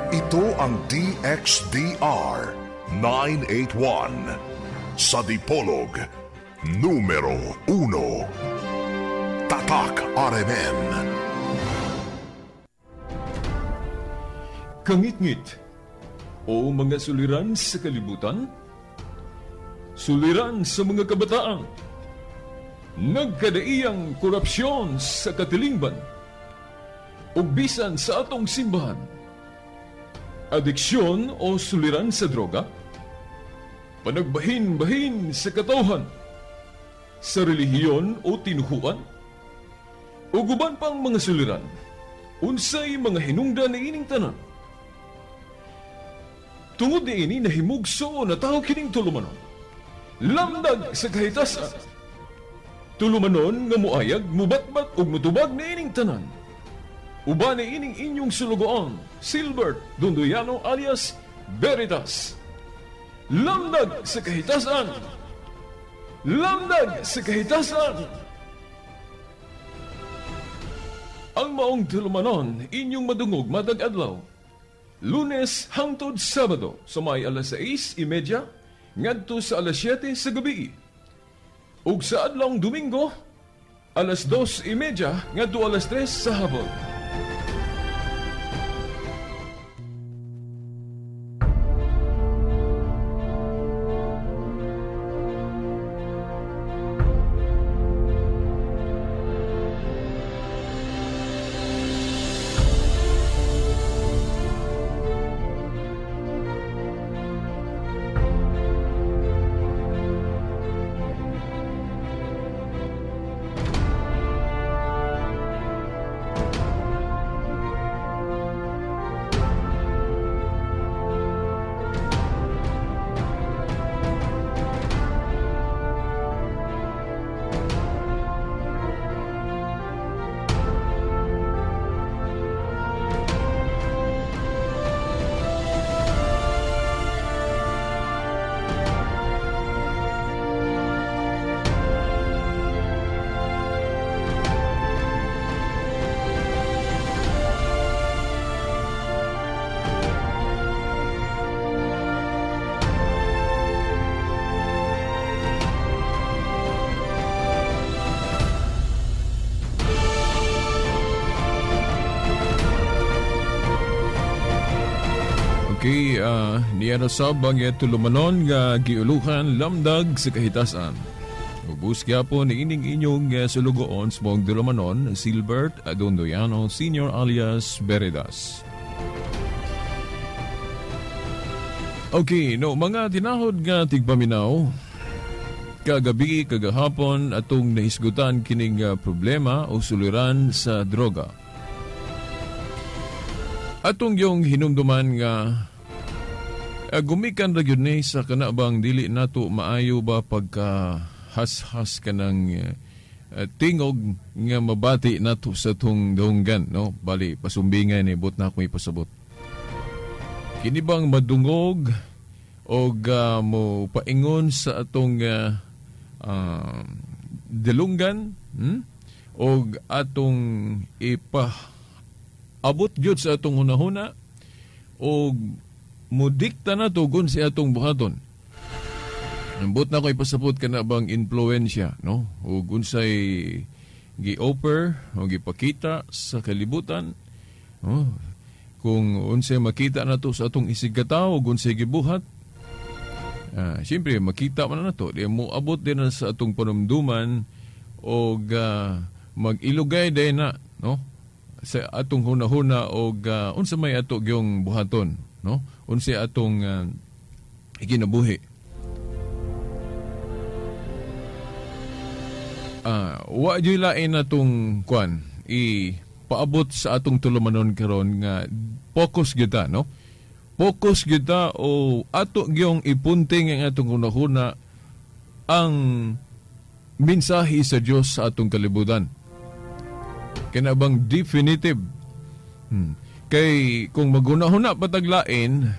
Ito ang DXDR 981 sa Dipolog, numero 1. Tatak RMN. Kangitngit o mga suliran sa kalibutan, suliran sa mga kabataan, nagkadaiyang korupsyon sa katilingban, ug bisan sa atong simbahan, adiksyon o suliran sa droga, panagbahin-bahin sa katawhan, sa relihiyon o tinuhuan, ug uban pang mga suliran, unsay mga hinungdan niining tanan. Tungod niini nahimugso na tao kining tulumanon, lamdag sa kahitasan. Tulumanon nga muayag, mubatbat ug mutubag niining tanan. Uban niining inyong sulugoon, Silbert Dondoyano alias Veritas. Lamdag sa kahitasan. Lamdag sa kahitasan. Ang maong tulumanon inyong madungog matag adlaw, Lunes hangtod Sabado sa may alas 6:30 ngadto sa alas 7 sa gabi. Ug sa adlawng Domingo alas 2:30 ngadto alas 3 sa hapon. Okay, niya na sab ang tulumanon nga giuluhan lamdag sa kahitasan. Ubus gyapon ni ining inyong sulugoon sa maong tulumanon, Silbert Dondoyano Senior alias Veritas. Okay, no, mga tinahod nga tigpaminaw, kagabi, kagahapon atong nahisgutan kining problema o suliran sa droga. Atong yung hinumduman nga gumikan ra gyud ni sa kanabang dili nato maayo ba pagka has-has kanang tingog nga mabati nato sa tong dunggan, no? Bali pasumbingay ni but na akong ipasabot. Kini bang madungog og mo paingon sa atong dilunggan, og atong ipa abot gyud sa atong hunahuna og mudikta na tugon sa atong buhaton. Ambot na ko ipasabot kana bang influensya, no? Og unsay gi-offer o gipakita sa kalibutan, no? Kung unsay makita nato sa atong isigkatawo ug unsay gibuhat, siyempre makita man na nato, di mo abot din na sa atong panumduman og mag-ilugay din na, no? Sa atong hunahuna og unsa may ato gyung buhaton, no? Unsa atong ikinabuhi. Wa jud lain atong kwan ipaabot sa atong tulumanon karon nga focus gyud, no? Focus gyud o ato gyung ipunting ang atong hunahuna ang mensahe sa Dios sa atong kalibutan. Kaya bang definitive? Kay kung maghuna-huna patag lain,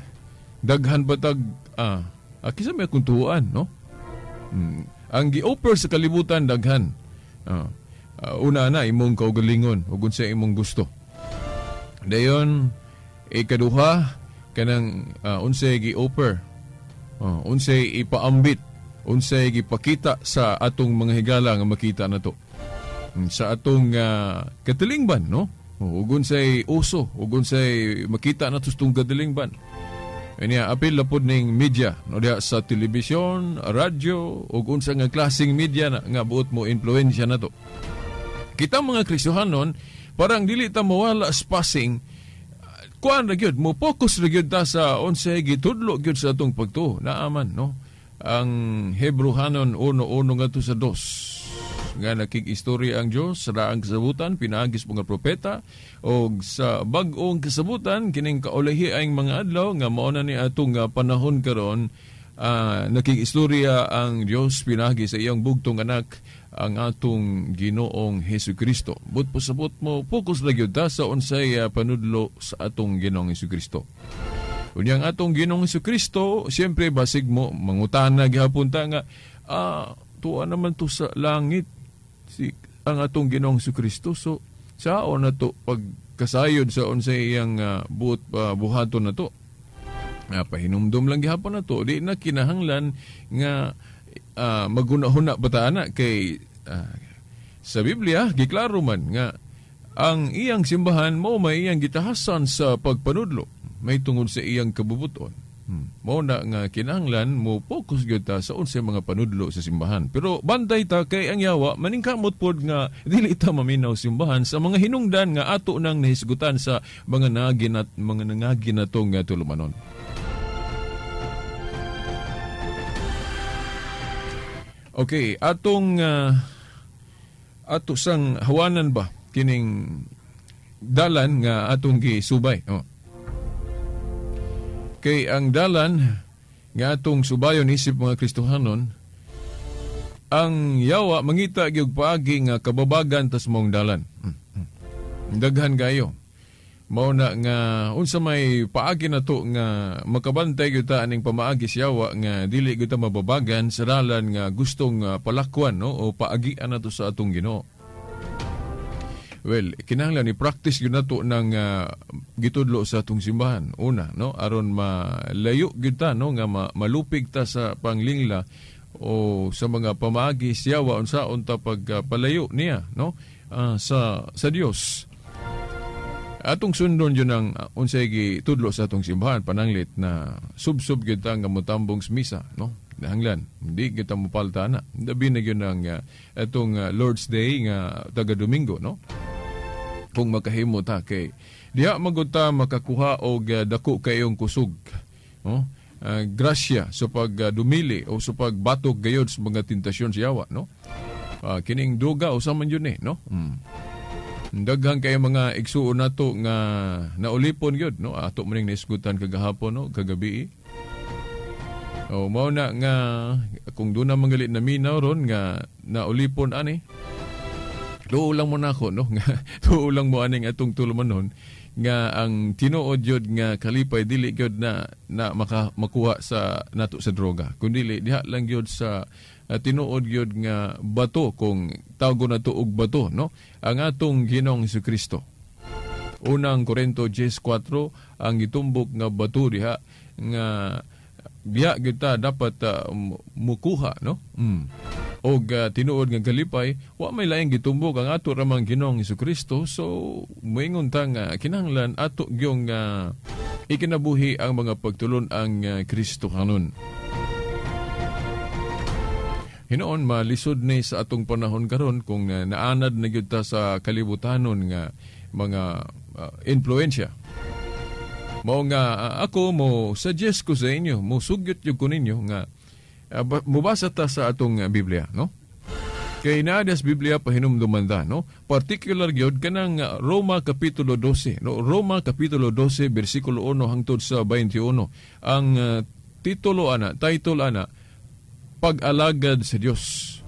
daghan patag kisa may akong tuhuan, no? Ang gi-offer sa kalibutan daghan. Una na imong kaugalingon ug unsa imong gusto. Dayon ikaduha Kanang unsay gi-offer, unsay ipaambit, unsay gipakita sa atong mga higala nga makita nato sa atong katilingban, no? Ug unsay uso, ug unsay makita nato sa atong katilingban. Anya apil lapod ning media, no, diha sa telebisyon, radyo, ug unsa nga klaseng media na, nga buot mo impluwensya nato. Kita mga Kristohanon, parang dili ta mawala sa passing, kuan ra gyud, mo focus ra gyud ta sa unsay gitudlo gyud sa atong pagtuo. Naaman, no? Ang Hebrehanon 1:1 ngadto sa 2 nga nakig-istorya ang Dios sa raang kasabutan pinaagi sa mga propeta, og sa bag-ong kasabutan kining kaulahi ang mga adlaw nga mao na ni atong panahon karon, nakig-istorya ang Dios pinaagi sa iyang bugtong anak, ang atong Ginoong Hesukristo. But pasabot mo focus ra gyud ta sa unsay panudlo sa atong Ginoong Hesukristo. Unyang atong Ginoong Hesukristo, siyempre basig mo mangutana gihapon ta nga tuwa naman to sa langit si ang atong Ginoong Hesukristo, so saon na to pagkasayod sa unsay iyang buot buhaton na to. Pahinumdum lang gihapon na to, di na kinahanglan nga magunahuna pa ta ana kay sa Biblia giklaro man nga ang iyang simbahan mo may iyang gitahasan sa pagpanudlo may tungod sa iyang kabubuton. Mao na nga kinahanglan mo focus gyud ta sa unsay mga panudlo sa simbahan. Pero bantay ta kay ang yawa maningkamot pod nga dili ta maminaw simbahan sa mga hinungdan nga ato nang nahisgutan sa mga naginat mga nangaginatong nga tulumanon. Okay, atong ato sang hawanan ba kining dalan nga atong gisubay. Oh. Kay ang dalan nga atong subayon isip mga Kristohanon, ang yawa mangita gyud paagi nga kababagan tas mong dalan. Daghan kayo. Mao na nga unsa may paagi nato nga makabantay gyud ta aning pamaagi sa yawa nga dili gyud ta mababagan sa dalan nga gustong palakwan, no, o paagian nato sa atong Ginoo. Well, kinahanglan i-practice gyud nato ng gitudlo sa atong simbahan una, no, aron malayo gyud ta, no, nga malupig ta sa panglingla o sa mga pamaagi sa yawa unsaon ta pagpalayo niya, no, sa Dios. Atong sundon yun ang unsay gitudlo sa atong simbahan pananglit na sub-sub gyud ta nga motambong sa misa, no. Nahanglan, hindi kita mopalta na. Dabi na gyud ang atong Lord's Day nga taga Domingo, no. Kung makahimo ta kay diha magud ta makakuha og dako kayong kusog, no? Grasya sa pagdumili o sa pagbatok gayod sa mga tentasyon sa yawa, no. Kining droga usa man yun eh, no. Daghan kay mga igsuon nato nga naulipon gyud, no. Ato man ning naisgutan kagahapon, no, kagabi. O mao na nga kung doon na manggalit na minaw ron nga naulipon ani, tuo lang mo nako, no, nga tuo lang mo aning atong tulumanon nga ang tinuod gyud nga kalipay dili gyud na makuha sa nato sa droga, kundi diha lang gyud sa tinuod gyud nga bato, kung tawgon nato og bato, no, ang atong Ginoong Hesukristo. Unang Korento 10:4 ang gitumbok nga bato diha nga diha kita dapat mukuha, no. Og tinuod nga kalipay wa may laing gitumbok ang ato ramang Ginoong Hesukristo. So moingon ta nga kinahanglan ato gyung ikinabuhi ang mga pagtulon ang Kristohanon. Hinoon malisod ni sa atong panahon karon kung naanad na gyud ta sa kalibutanon nga mga impluwensya. Mao nga ako mo suggest ko sa inyo, mo sugyot gyud ko ninyo nga mubasa ta sa atong Biblia, no? Kay naa sa Biblia pahinumduman ta, no? Particular gyud kanang Roma kapitulo 12, no? Roma kapitulo 12 bersikulo 1 hangtod sa 21. Ang titulo ana, title ana, Pag-alagad sa Dios.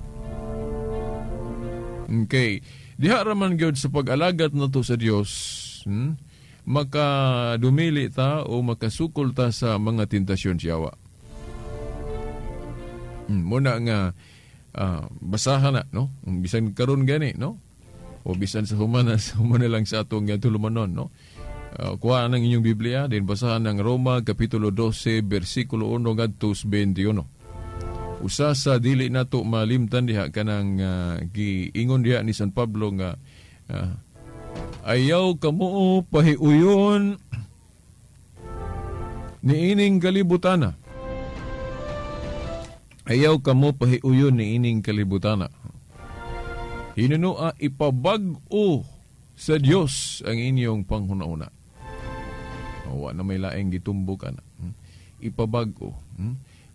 Okay. Diha ra man gyud sa pag-alagad nato sa Dios, makadumili ta o makasukol ta sa mga tentasyon sa yawa. Muna nga basahan na, no? Bisan karon gani, no? O bisan sa humana, humana lang sa atong tulumanon, no? Kuha ng inyong Biblia, din basahan ng Roma Kapitulo 12, versikulo 1 ngadto 21. Usa sa dili nato malimtan diha kanang giingon diha ni San Pablo nga ayaw kamo pahiuyon niining kalibutana. Ayaw kamo pahiuyon niining kalibutana. Hinunua ipabag-o sa Dios ang inyong panghuna-una. Wa na may laing gitumbok ana. Ipabag-o.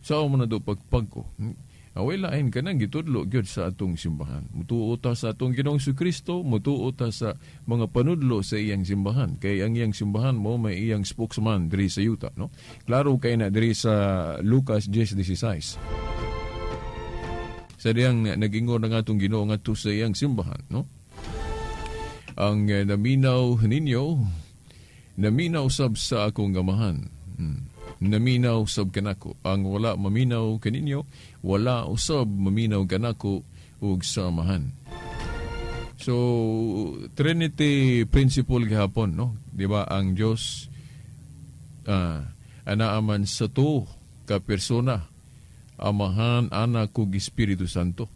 Sao mo na do pagpag-o? Away lain ka nang gitudlo gyud sa atong simbahan. Mutuo ta sa atong Ginoong Kristo, mutuo ta sa mga panudlo sa iyang simbahan. Kay ang iyang simbahan mo may iyang spokesman diri sa yuta, no? Klaro kay na diri sa Lucas 10:16. Sa diyang nagingon ang atong Ginoo ngadto sa iyang simbahan, no? Ang naminaw ninyo, naminaw sab sa akong gamahan. Naminaw sab kanako. Ang wala maminaw kaninyo, wala usab maminaw kanako ug sa amahan. So Trinity principle gihapon, no? Di ba ang Dios anaaman sa tuo ka persona, Amahan, Anak ug Espiritu Santo.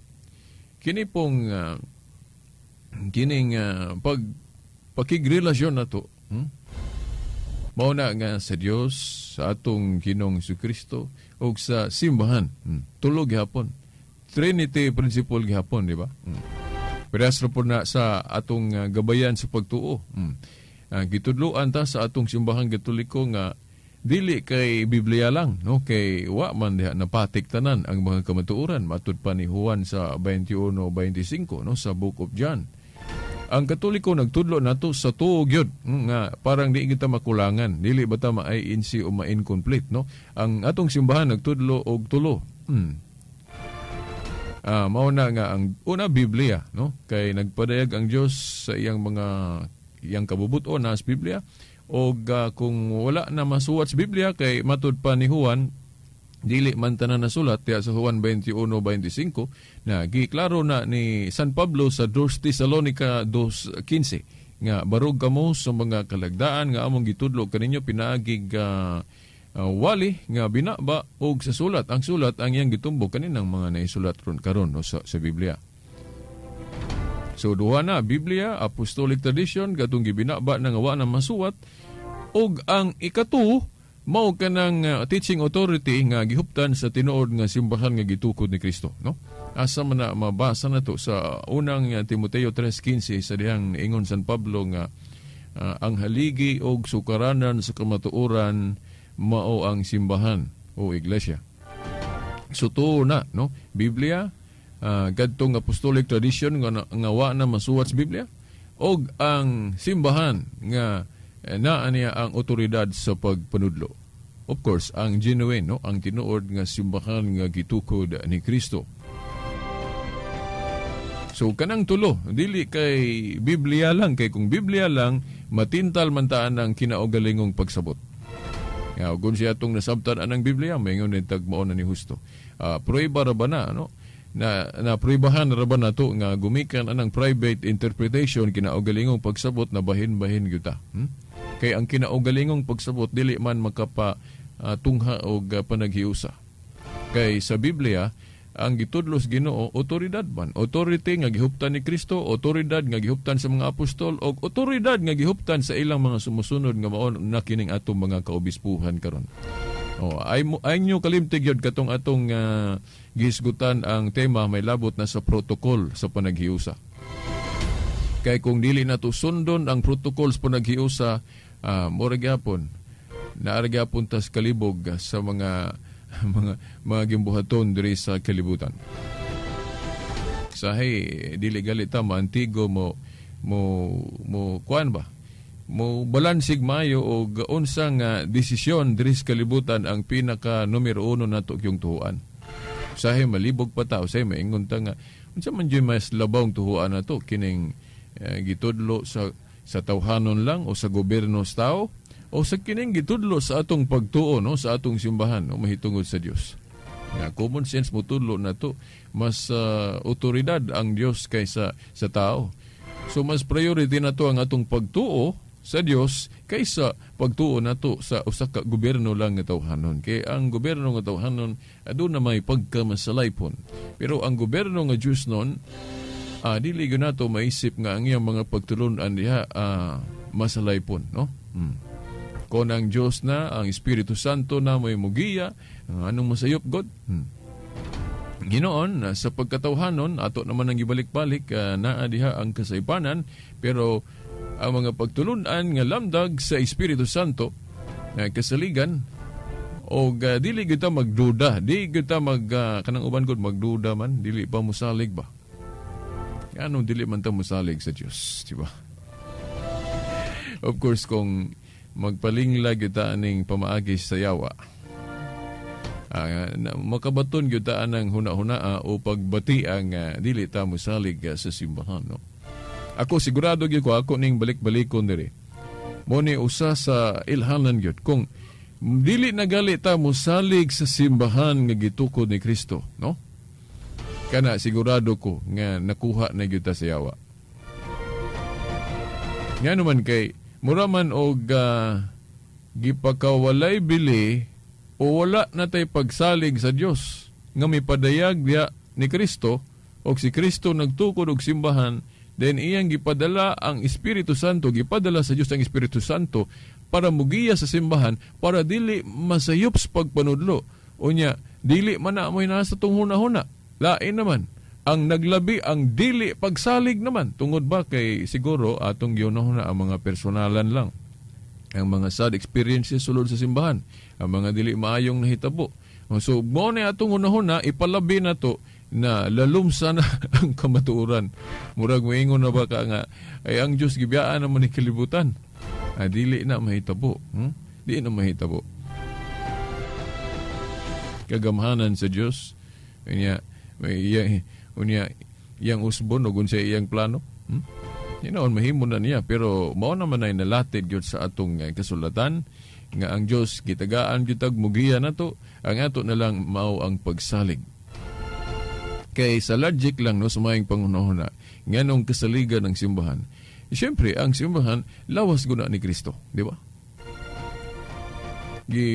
Kini pong kining pag pakigrelasyon nato, Mao na nga sa Dios, sa atong Ginoong Kristo ug sa simbahan. Tulo gihapon. Trinity principle gihapon, di ba? Parehas ra po na sa atong gabayan sa pagtuo. Gitudloan ta sa atong simbahang Katoliko nga dili kay Biblia lang, no? Kay wa man diha napatik tanan ang mga kamatuoran matud pa ni Juan sa 21:25, no, sa Book of John. Ang Katoliko nagtudlo nato sa tuo gyud nga parang di kita makulangan, dili ba ta ma-INC o ma-incomplete, no? Ang atong simbahan nagtudlo og tulo. Mao na nga ang una Biblia, no? Kay nagpadayag ang Dios sa iyang mga iyang kabubuton na sa Biblia, og kung wala na masuwat sa Biblia kay matud pa ni Juan dili man tanan nasulat diha sa Juan 21:25 na giklaro na ni San Pablo sa 2 Tesalonica 2:15 nga barog kamo sa mga kalagdaan nga among gitudlo kaninyo pinaagig wali nga binaba og sa sulat. Ang sulat ang iyang gitumbok kaninang mga naisulat ron karon, no, sa Biblia. So duha na Biblia, apostolic tradition katong gibinaba na nga wa na masuwat, og ang ikatuo mao kanang teaching authority nga gihuptan sa tinuod nga simbahan nga gitukod ni Kristo, no? Asa man na mabasa na to sa unang Timoteo 3:15 sa dihang ingon San Pablo nga ang haligi og sukaranan sa kamatuoran mao ang simbahan o iglesia. So tuo na, no? Biblia, kadtong apostolic tradition nga wa na masuwat sa Biblia, og ang simbahan nga naa niya ang otoridad sa pagpanudlo. Of course, ang genuine, no, ang tinuod nga simbahan nga gitukod ni Kristo. So kanang tulo, dili kay Biblia lang, kay kung Biblia lang matintal man taan ang kinaugalingong pagsabot. Ya, kung siya atong nasabtan anang Biblia, maingon ni tag mao na ni husto. Prueba ra ba na, no? Na pruebahan ra ba nato nga gumikan anang private interpretation kinaugalingong pagsabot na bahin-bahin gyud ta. Kay ang kinaugalingong pagsabot dili man makapa tungha og panaghiusa. Kay sa Biblia ang gitudlos Ginoo otoridad man, authority nga gihuptan ni Kristo, otoridad nga gihuptan sa mga apostol, og otoridad nga gihuptan sa ilang mga sumusunod nga mao na kining atong mga kaobispuhan karon. Oh, ay nyo kalimtig yun katong atong gihisgutan ang tema may labot na sa protocol sa panaghiusa. Kay kung dili na to sundon ang protocol sa panaghiusa, mura gyapon naara gyapon tas kalibog sa mga mga gimbuhaton diri sa kalibutan. Sahay dili gali ta maantigo mo mo kuan ba? Mo balansig maayo og unsang desisyon diri sa kalibutan ang pinaka numero 1 nato kyung tuhuan. Sahay malibog pa ta, usahay maingon ta nga unsa man jud mas labawng tuhuan nato kining gitudlo sa tawhanon lang o sa gobyerno sa tao o sa kining gitudlo sa atong pagtuo, no, sa atong simbahan, no, mahitungod sa Dios. Nga common sense mo tudlo nato mas otoridad ang Dios kaysa sa tao. So mas priority nato ang atong pagtuo sa Dios kaysa pagtuo nato sa usa ka gobyerno lang nga tawhanon. Kay ang gobyerno nga tawhanon aduna may pagkamasalaypon. Pero ang gobyerno nga Dios nun, dili gyud nato maisip nga ang iyang mga pagtulun-an diha masalaypon, no? Kon ang Dios na, ang Espiritu Santo na may mugiya, anong masayop God? Ginoon, sa pagkatawhanon, ato naman ang gibalik-balik, naa diha ang kasaypanan, pero ang mga pagtulun-an nga lamdag sa Espiritu Santo, kasaligan, o dili kita magduda, di kita mag, kanang uban god magduda man, dili pa musalig ba? Anong dili man ta musalig sa Dios, di ba? Of course, kung magpalingla kita aning pamaagi sa yawa, makabaton gyud ta anang huna-hunaa o pagbati ang dili ta mosalig sa simbahan, no? Ako sigurado gyud ko ako ning balik-balikon diri. Mo ni usa sa ilhanan gyud kung dili na gali ta mosalig sa simbahan nga gitukod ni Kristo, no? Kana sigurado ko nga nakuha na gyud ta sa yawa. Ngano man kay mura man og gipakawalay bili o wala na tay pagsalig sa Dios nga mipadayag diha ni Kristo, og si Kristo nagtukod og simbahan, then iyang gipadala ang Espiritu Santo, gipadala sa Dios ang Espiritu Santo para mugiya sa simbahan para dili masayop sa pagpanudlo. Unya dili man na amoy nasa tong huna-huna. Lain naman ang naglabi ang dili pagsalig naman tungod ba kay siguro atong gihuna-huna ang mga personalan lang, ang mga sad experiences sulod sa simbahan, ang mga dili maayong nahitabo. So mo ni atong hunahuna ipalabi na to na lalumsa na ang kamatuoran. Murag moingon na ba ka nga ay ang Dios gibiyaan naman ni kalibutan. Dili na mahitabo. Dili na mahitabo. Kagamhanan sa Dios. Unya may unya iyang usbon og unsa iyang plano. Hinoon mahimo na niya, pero mao naman ay nalatid gyud sa atong kasulatan nga ang Dios gitagaan gyud tag mugiya nato, ang ato na lang mao ang pagsalig. Kay sa logic lang, no, sa maayong panghunahuna nganong kasaligan ng simbahan. Siyempre ang simbahan lawas guna ni Kristo, di ba? Gi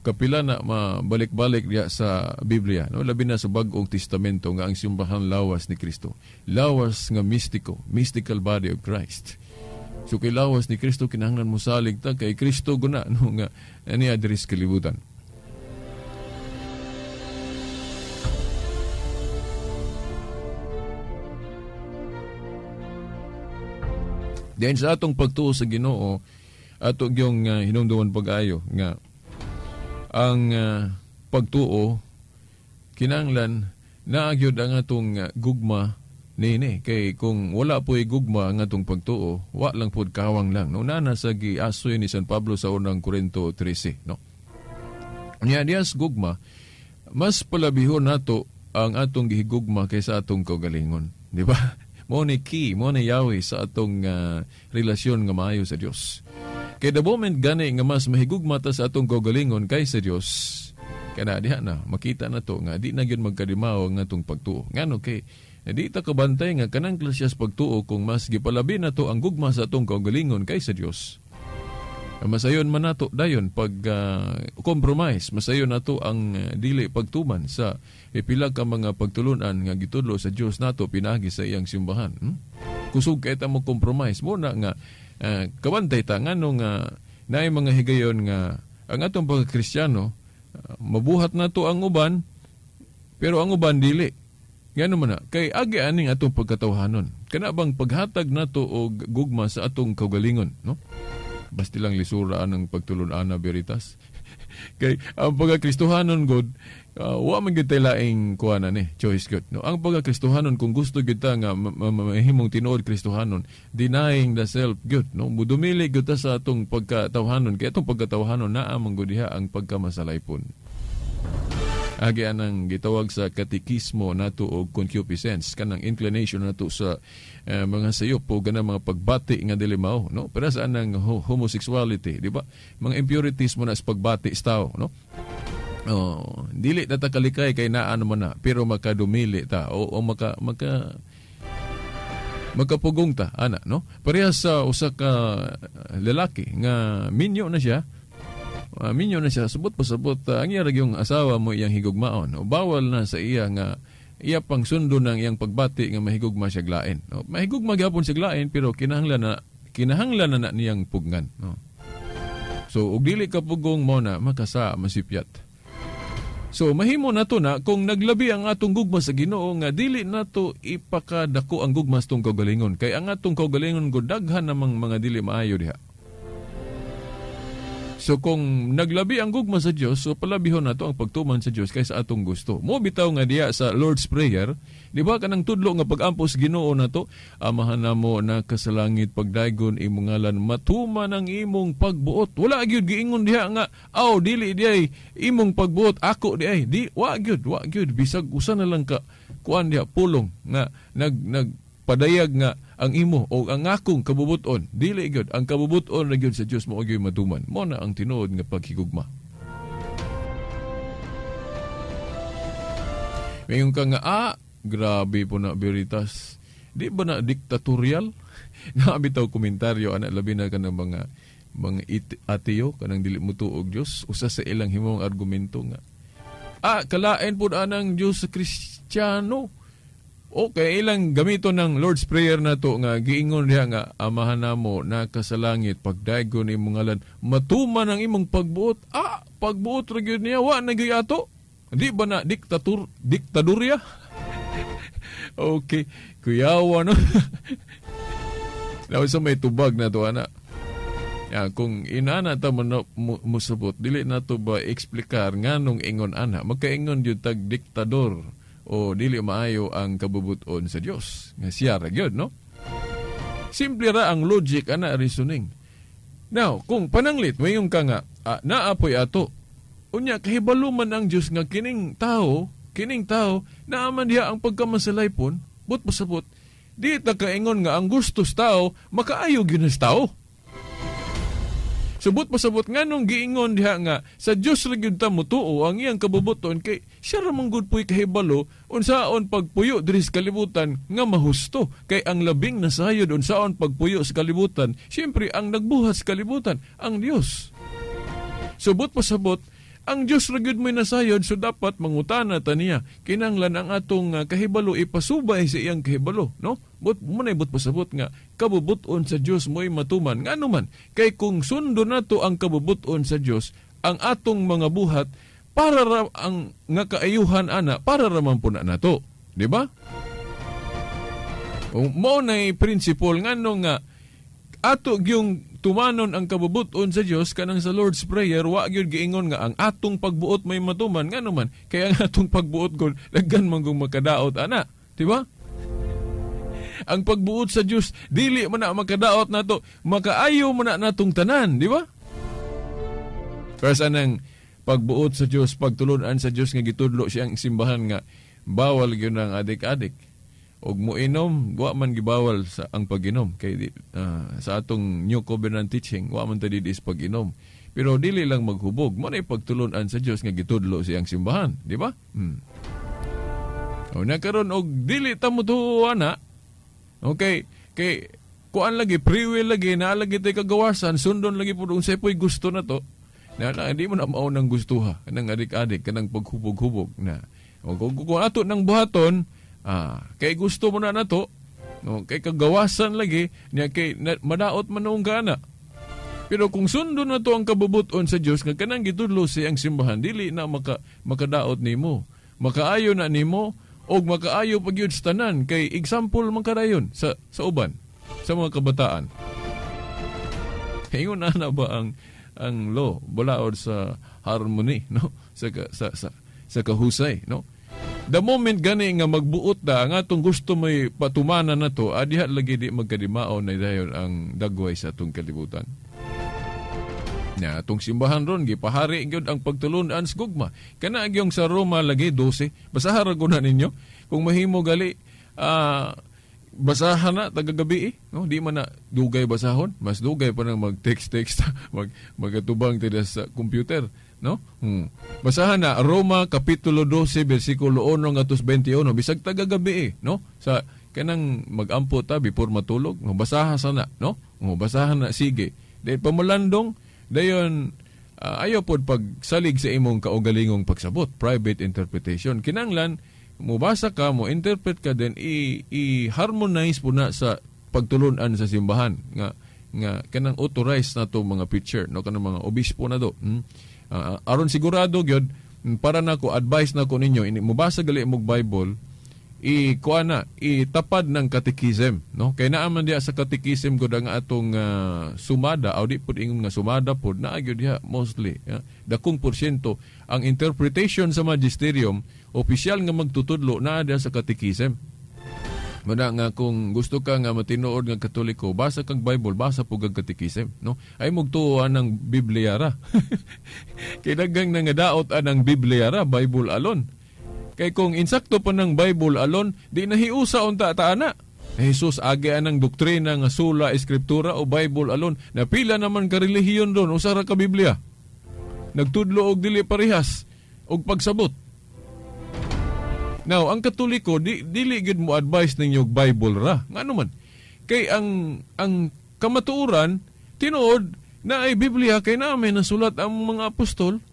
kapila na mabalik-balik diya sa Biblia, no, labi na sa Bag-ong Testamento nga ang simbahan lawas ni Kristo, lawas nga mistiko, mystical body of Christ. So kay lawas ni Kristo kinahanglan mosalig ta kay Kristo guna, no, nga niya diri sa kalibutan. Then sa atong pagtuo sa Ginoo, ato gyung hinumduman pag-ayo nga ang pagtuo kinahanglan naa gyud ang atong gugma nini. Kay kung wala po'y gugma ang atong pagtuo, wa lang pod, kawang lang, no? Nana sa giasoy ni San Pablo sa unang Korinto 13, no? Nya dias gugma, mas palabihon nato ang atong gihigugma kaysa atong kaugalingon, di ba? Mo ni key, mo ni yawi sa atong relasyon nga maayo sa Dios. Kay the moment gani nga mas mahigugma ta sa atong kaugalingon kaysa Dios, kana diha na makita na to nga di na gyud magkadimaw ang atong pagtuo. Ngano kay di ta kabantay nga kanang klasyas pagtuo kung mas gipalabi na to ang gugma sa atong kaugalingon kaysa Dios. Masayon man nato dayon pag compromise, masayon nato ang dili pagtuman sa pila ka mga pagtulunan nga gitudlo sa Dios nato pinaagi sa iyang simbahan. Kusog kay ta mo compromise mo na nga kabantay ta ngano nga naay mga higayon nga ang atong pagkristyano mabuhat nato ang uban pero ang uban dili. Ngano man na kay agi aning atong pagkatawhanon. Kana bang paghatag nato og gugma sa atong kaugalingon, no? Basti lang lisura ang pagtulun-an na veritas. Kay ang pagkakristohanon god, wa man gyud tay laing kuana ni choice gyud, no? Ang pagkakristohanon kung gusto gyud ta nga mahimong tinuod kristohanon, denying the self gyud, no? Mudumili gyud ta sa atong pagkatawhanon, kay atong pagkatawhanon naa man gud diha ang pagkamasalaypon. Agi anang gitawag sa katekismo nato og concupiscence, kanang inclination nato sa mga sayop o ganang mga pagbati nga dili mao, no? Pero sa anang homosexuality, di ba? Mga impurities mo na sa pagbati sa tao, no? Oh, dili na ta kalikay kay naa naman na, pero makadumili ta o maka Makapugong ta ana, no? Parehas sa usa ka lalaki nga minyo na siya. Minyo na siya, subot pasabot ang iya ra gyung asawa mo iyang higugmaon. O bawal na sa iya nga iya pang sundo ng iyang pagbati nga mahigugma siya glain. No? Mahigugma gyapon siya glain, pero kinahanglan na niyang pugnan, no? So og dili ka pugong mo na makasa masipyat. So mahimo nato na kung naglabi ang atong gugma sa Ginoo nga dili nato ipakadako ang gugma sa atong kaugalingon, kay ang atong kaugalingon gud daghan namang mga dili maayo diha. So kung naglabi ang gugma sa Dios, so palabihon nato ang pagtuman sa Dios kaysa atong gusto. Mo bitaw nga diya sa Lord's Prayer, di ba kanang tudlo nga pag-ampo sa Ginoo nato, Amahan namo na kasalangit, pagdaygon imong ngalan, matuman ang imong pagbuot. Wala gyud giingon diha nga aw dili diay imong pagbuot, ako diay. Di wa gyud bisag usa na lang ka kuan diha pulong nga nagpadayag nga ang imo o ang akong kabubuton, dili gyud ang kabubuton ra gyud sa Dios mo gyud matuman. Mo na ang tinuod nga paghigugma. Mayon ka nga grabe po na Veritas. Di ba na diktatorial? Naabitaw komentaryo ana, labi na kanang mga ateo kanang dili motuo og Dios, usa sa ilang himong argumento nga kalain pud anang Dios sa Kristiyano. Okay, ilang gamito ng Lord's Prayer na to nga giingon diha nga Amahan namo na kasalangit, pagdaygon imong ngalan, matuman ang imong pagbuot. Pagbuot ra gyud niya, wa na gyud ato. Di ba na diktadurya? Okay, kuyawa no. Lawa sa may tubag na to ana. Ya, kung inana ta mo musabot, dili na to ba eksplikar nganong ingon ana, magkaingon gyud tag diktador o dili maayo ang kabubuton sa Dios nga siya ra gyud, no? Simple ra ang logic ana, reasoning. Now, kung pananglit mayon ka nga naapoy ato, unya kahibalo man ang Dios nga kining tao naa man diha ang pagkamasalaypon, but pasabot di ta kaingon nga ang gusto sa tao makaayo gyud sa tao. Subot pasabot nganong giingon diha nga sa Dios ra gyud ta motuo ang iyang kabubuton, kay siya ra man gud puy kahibalo unsaon pagpuyo diri sa kalibutan nga mahusto, kay ang labing nasayod unsaon pagpuyo sa kalibutan, siyempre ang nagbuhat sa kalibutan ang Dios. Subot pasabot ang Dios ra gyud mo'y nasayod, so dapat mangutana ta niya, kinahanglan ang atong kahibalo ipasubay sa iyang kahibalo, no? But mo na ibot pasabot nga kabubuton sa Dios mo'y matuman. Ngano man, kay kung sundo nato ang kabubuton sa Dios, ang atong mga buhat para ra, ang nga kaayuhan ana para ra man puna nato, di ba? Mao nay principle ngano nga ato gyung tumanon ang kabubuton sa Dios kanang sa Lord's Prayer, wa gyud giingon nga ang atong pagbuot may matuman. Ngano man, kay ang atong pagbuot gud daghan man gung makadaot ana, di ba? Ang pagbuot sa Dios dili man na makadaot nato, makaayo man na natong tanan, di ba? Pero sa nang pagbuot sa Dios, pagtulun-an sa Dios nga gitudlo siyang simbahan nga bawal gyud ang adik-adik. Og moinom, wa man gibawal sa ang pag-inom kay sa atong New Covenant teaching, wa man ta didi sa pag-inom. Pero dili lang maghubog, mo na pagtulun-an sa Dios nga gitudlo siyang simbahan, di ba? O nakaron og dili ta motuo ana. Okay, kay kuan lagi free will lagi, naa lagi tay kagawasan, sundon lagi pud unsay poy gusto na to. Na hindi mo na mao nang gustuha kanang adik-adik, kanang paghubog-hubog na. O kung ato nang buhaton, kay gusto mo na nato, no, kay kagawasan lagi niya, kay madaot man noong gana. Pero kung sundon na to ang kabubuton sa Dios nga kanang gitudlo siyang simbahan, dili na makadaot nimo, makaayo na nimo, og makaayo pag yun sa tanan, kay example man kadayon sa uban, sa mga kabataan. Ingon na ba ang law balaod sa harmony, no? Sa kahusay, no? The moment gani nga magbuot da ang atong gusto may patumanan na to, adiha lagi di magkadimao na dayon ang dagway sa atong kalibutan. Na atong simbahan ron gipahari gyud ang pagtulun-an sa gugma. Kana gyung sa Roma lagi 12, basahan ra gud na ninyo kung mahimo gali basahan na tagagabi, no? Di man na dugay basahon, mas dugay pa nang mag-text-text, magatubang tida sa computer, no? Basahan na Roma kapitulo 12 bersikulo 1 ngadto 21, bisag tagagabi, no? Sa Kanang magampo ta before matulog, basaha sana, no? Basahan na sige. Dahil pamulandong, dayon ayaw pod pagsalig sa imong kaugalingong pagsabot, private interpretation. Kinanglan mobasa ka, mo interpret ka, then i-harmonize po na sa pagtulunan sa simbahan nga nga kanang authorized na to mga preacher, no, kanang mga obispo na do. Aron sigurado gyud, para nako advice nako ninyo, ini mobasa gali mog Bible, i kuha na itapad ng catechism, no, kay naa man diha sa catechism gud ang atong sumada, aw di pud ingon nga sumada pud, naa gyud diha mostly, yeah? Dakong porsyento ang interpretation sa magisterium opisyal nga magtutudlo naa diha sa catechism. Muna nga kung gusto ka nga matinuod nga Katoliko, basa kag Bible, basa pug kag catechism, no? Ay mugtuo ang Biblia ra. Kay daghang nangadaot anang Biblia ra, Bible alone. Kay kung insakto pa ng Bible alone, di nahiusa unta ta ana. Jesus agi anang doktrina nga sola escriptura o Bible alone. Napila naman ka relihiyon doon, usa ra ka Biblia. Nagtudlo og dili parehas og pagsabot. Now, ang Katoliko dili gyud mo advice ninyo og Bible ra. Ngano man? Kay ang kamatuoran tinuod na ay Biblia kay naa may nasulat ang mga apostol.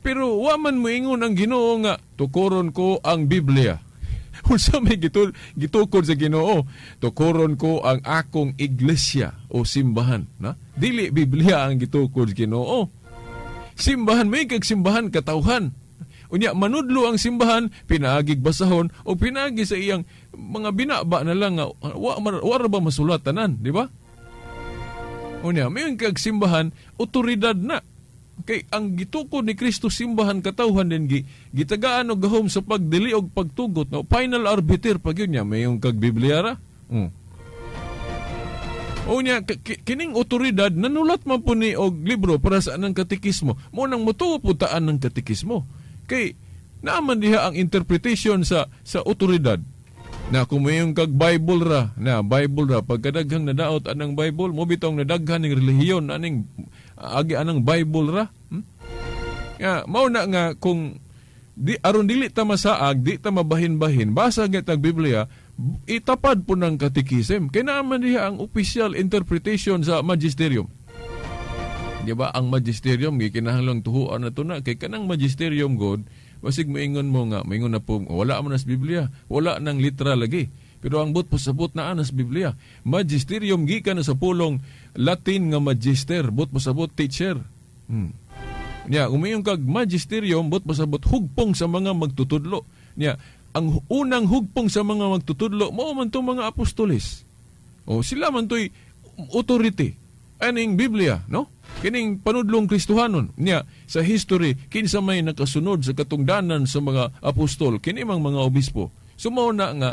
Pero wa man moingon ang Ginoo nga tukoron ko ang Biblia. Unsa may gitukod sa Ginoo? Tukoron ko ang akong iglesia o simbahan, na? Dili Biblia ang gitukod sa Ginoo. Simbahan may kag simbahan katawhan. Unya manudlo ang simbahan pinaagig basahon o pinaagi sa iyang mga binaba na lang nga wa ra ba masulat tanan, di ba? Unya may kag simbahan otoridad na. Kay ang gitukod ni Kristo simbahan katawhan din gitagaan og gahom sa pagdili og pagtugot, no, final arbiter pag yun niya mayong kag Biblia ra. Unya kining otoridad nanulat man po ni og libro para sa anang katekismo. Mo nang motuo pud taan ng katekismo. Kay naaman diha ang interpretation sa otoridad. Na kung mayong kag Bible ra, na Bible ra pagkadaghang nadaot anang Bible, mo bitong nadaghan ning relihiyon aning agi anang Bible ra. Ya, mao na nga kung di aron dili ta masaag, di ta mabahin-bahin, basa gyud tag Biblia, itapad po ng katekism. Kay naa man diha ang official interpretation sa magisterium. Di ba ang magisterium gikinahanglang tuhuan na to na kay kanang magisterium god, basig moingon mo nga, moingon na po wala man sa Biblia, wala nang literal lagi. Pero ang but pasabot na anas Biblia. Magisterium gikan na sa pulong Latin nga magister, but pasabot teacher. Nya, umiyon kag magisterium, but pasabot hugpong sa mga magtutudlo. Nya, ang unang hugpong sa mga magtutudlo mao man tong mga apostoles. O sila man toy authority aning Biblia, no? Kining panudlong Kristohanon. Nya, sa history kinsa may nakasunod sa katungdanan sa mga apostol, kini mang mga obispo. So mao na nga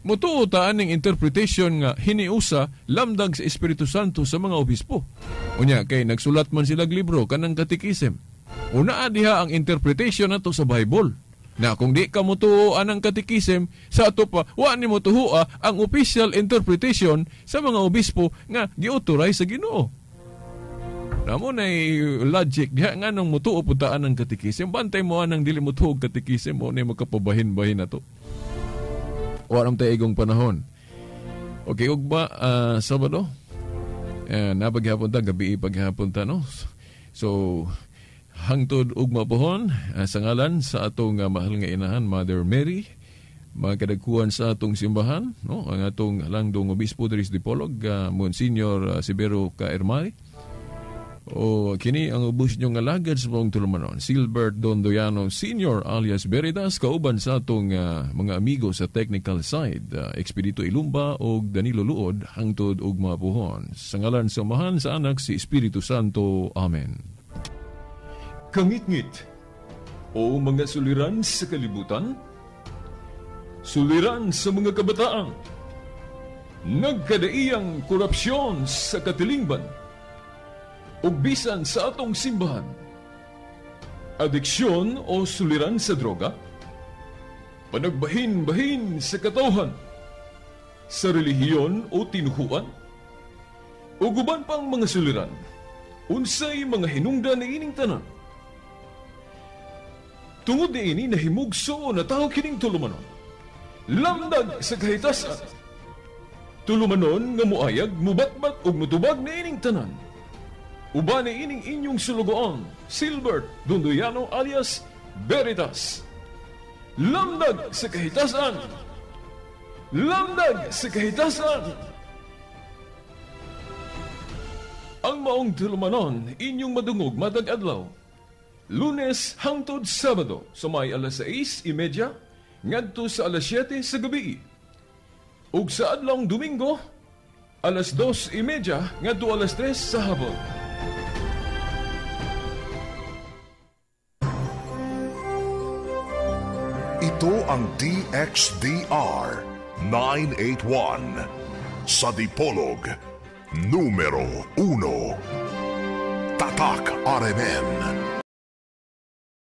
mutuo ta aning interpretation nga hiniusa lamdag sa Espiritu Santo sa mga obispo. Unya kay nagsulat man sila libro kanang katekism. Una diha ang interpretation nato sa Bible. Na kung di ka mutuo anang katekism, sa ato pa wa ni motuoa ang official interpretation sa mga obispo nga giauthorize sa Ginoo. Namo nay logic diha nganong mutuo pud ta anang katekism, bantay mo anang dili mutuo og katekism mo ni makapabahin-bahin nato. Wa ram tay igong panahon. Okay, ugma Sabado. Napaghapon ta, gabi paghapon ta, no? So hangtod ugma pohon, sa ngalan sa atong mahal nga inahan Mother Mary, mga kadagkuhan sa atong simbahan, no, ang atong langdong obispo diri sa Dipolog, Monsignor Severo Kaermari. O kini ang ubos nyo nga lagad sa maong tulumanon, Silbert Dondoyano Senior alias Veritas, kauban sa atong mga amigo sa technical side, Expedito Ilumba o Danilo Luod, hangtod ugma pohon. Sa ngalan sa Amahan, sa Anak, si Espiritu Santo. Amen. Kangitngit o mga suliran sa kalibutan, suliran sa mga kabataan, nagkadaiyang korupsyon sa katilingban, ug bisan sa atong simbahan, adiksyon o suliran sa droga, panagbahin-bahin sa katawhan, sa relihiyon o tinuhuan, ug uban pang mga suliran, unsay mga hinungdan niining tanan. Tungod niini nahimugso o natawo kining tulumanon. Lamdag sa kahitasan. Tulumanon nga muayag, mubatbat ug mutubag niining tanan. Uban ining inyong sulugoon, Silbert Dunduyano alias Veritas. Lamdag sa kahitasan. Lamdag sa kahitasan. Ang maong tulumanon inyong madungog matag adlaw. Lunes hangtod Sabado sa may alas 6:30 ngadto sa alas 7 sa gabi. Ug sa adlawng Domingo alas 2:30 ngadto alas 3 sa hapon. Ito ang DXDR 981 sa Dipolog, numero 1. Tatak RMN.